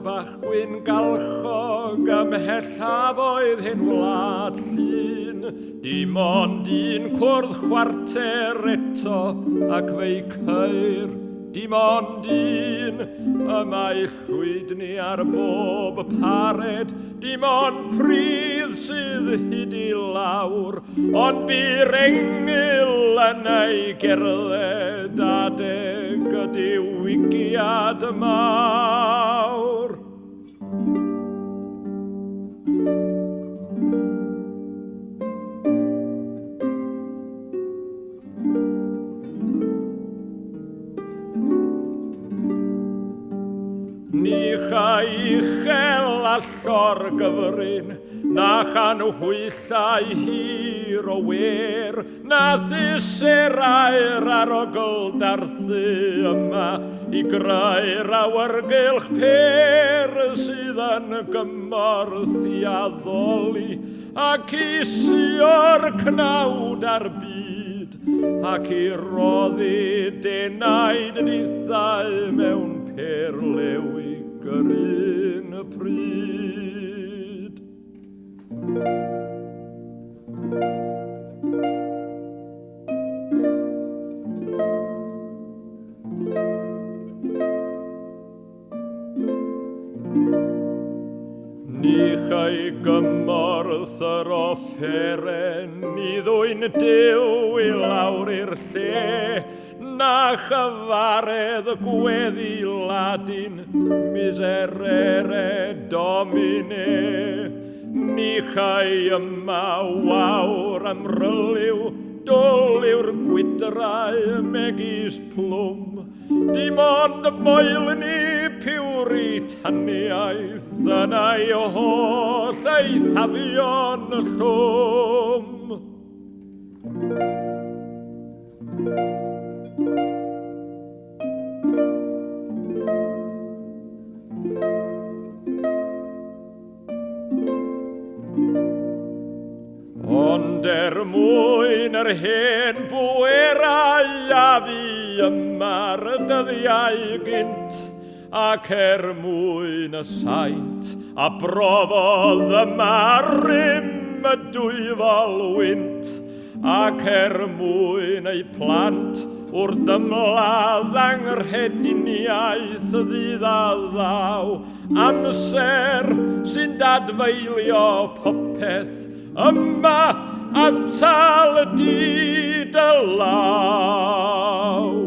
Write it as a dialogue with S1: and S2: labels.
S1: bach gwyn galchog ymhellaf oedd hen wlad Llŷn. Dim ond un cwrdd chwarter eto ac fe'i ceir, dim ond un, y mae llwydni ar bob pared, dim ond pridd sydd hyd i lawr, ond bu'r engyl yn ei gerdded adeg y diwygiad mawr. Ni chai uchel allor gyfrin, na chan hwyllau hir o wêr, na thuserau'r arogl darthu yma i greu'r awyrgylch pêr sydd yn gymorth i addoli ac i suo'r cnawd a'r byd, ac i roddi denaid dithau mewn perlewig yr un pryd. Ni chai gymorth yr offeren i ddwyn Duw i lawr i'r lle, na chyfaredd gweddi Ladin, miserere Domine. Ni chai yma wawr amryliw, dwl yw'r gwydrau megis plwm. Dim ond moelni Piwritaniaeth yn ei holl eithafion llwm. Ond er mwyn yr hen bwerau a fu yma'r dyddiau gynt, ac er mwyn y saint a brofodd yma rym y dwyfol wynt, ac er mwyn eu plant wrth ymladd anghrediniaeth y ddydd a ddaw, Amser sy'n dadfeilio popeth yma atal di dy law.